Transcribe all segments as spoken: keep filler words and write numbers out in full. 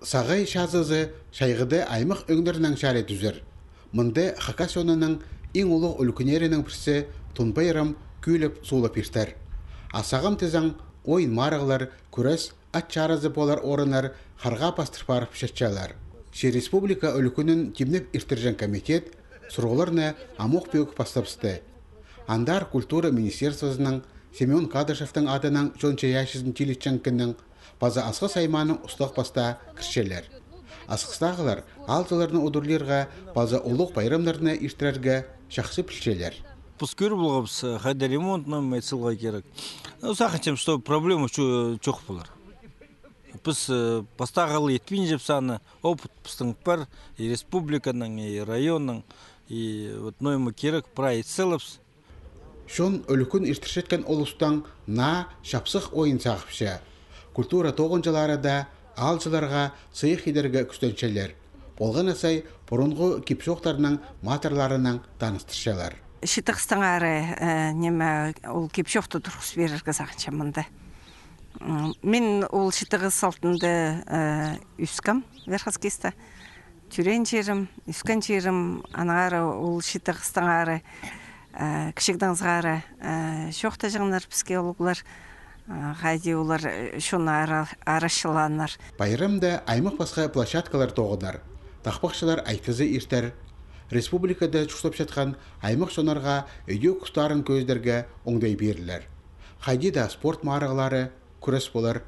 Сағай чазызы чайғыда аймах ӧңнернең чарай тӱзер. Мында хакас чонының иң улуғ ӱлӱкӱннерінің пірсі Тун пайрам кӱлеп-суулап иртер. А сағам тізең, ойын-марығлар, кӱрес, ат чарызы полар орыннар харға пастыр парып чатчалар. Че республика ӱлӱкӱнін тимнеп иртірҷең комитет сурығларны амох пӧгік пастабысты. Андар культура министерствозының Семён Кадышевтің адынаң чон чайаачызын тилитчеңкінің паза Асхыс аймааның устағ пастаа кірчелер. Асхыстағылар аалҷыларны удурлирға паза улуғ пайрамнарны иртірерге чахсы пілчелер. Піс кӧр полғабыс, хайда ремонт ном ит саларға кирек. Ну, сағынчам, что проблема чо-, чох полар. Піс, э, пастағалы итпинчебіс аны, опыт пістің пар, и республиканың, и районның, и вот ноо ма кирек, прай ит салабыс. Чон ӱлӱкӱн иртірчеткен улустаң наа чапсых ойын сағыпча. Культура тоғынҷылары даа аалҷыларға сыйых идерге кӱстенчелер. Полған на сай пурунғы кип-чоохтарның матырларынаң таныстырчалар. Читіг хыстаңары, э, ниме, ол кип-чоохты турғыс пирерге сағынчам мында. М, мин ол Читіг хыс алтында, э, ӧскем, Верхоскисте. Тӧреен чирім, ӧскен чирім, аннаңар ол Читіг хыстаңары, э, кічігдең сығара, э, чоохтаҷаңнар піске улуғлар, э, хайди олар, э, чонны ара-, арачылааннар. Пайрамда аймах пасха площадкалар тоғынар, тахпахчылар айтхызы иртер. Республикада чуртапчатхан аймах чоннарға ідӧк устарын кӧзідерге оңдай пирілер. Хайди даа спорт марығлары, кӱрес полар.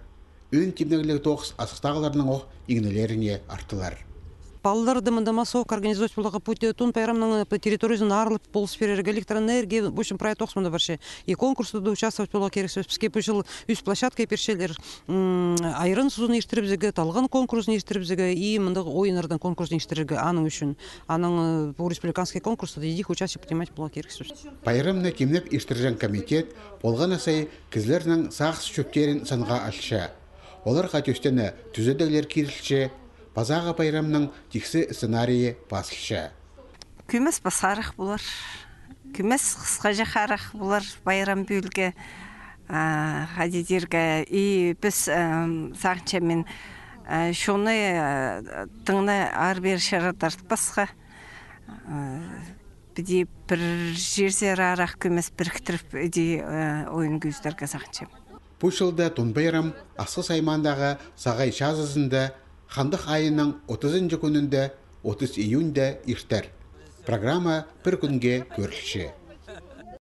Ӧӧн тимнегліг тоғыс Асхыстағыларның ох иңнілеріне артылар. Палаларды мында массовка организовать поларға пу Тун пайрамның, э, территориязын аралап полыс пирерге, электроэнергия, в общем, прай тоғыс мында парча. И конкурста даа участвовать поларға кирексібіс. Піске пу чыл ӱс площадка пирчелер. М, айран сузын иртірібізерге, талған конкурсын иртірібізерге и мындағ ойыннарның конкурсын иртірерге аның ӱчӱн. Анаң, э, пу республиканский конкурста даа идӧк участие принимать поларға кирексібіс. Пайрамны тимнеп иртірҷең комитет полған на сай кізілернің сағыс чӧптерін санға алча. Оларға тӧстене тӱзедіглер кирілче, пазағы пайрамның тиксі сценарийі пазылча. Кӧмес пасхарах полар. Кӧмес хысхаҷахарах полар пайрам пӱӱлге, а, хайди тирге. И піс, ам, сағынчам мин, а, чонны, а, тың на аар-пеер чарыдартпасха, а, піди пір чирзер арах кӧмес піріктіріп, іди, а, ойын кӧзідерге сағынчам. Пу чылда Тун пайрам Асхыс аймаандағы Сағай чазызында хандых айының отызынҷы кӱнінде, отыс июньда иртер. Программа пір кӱнге кӧрілче.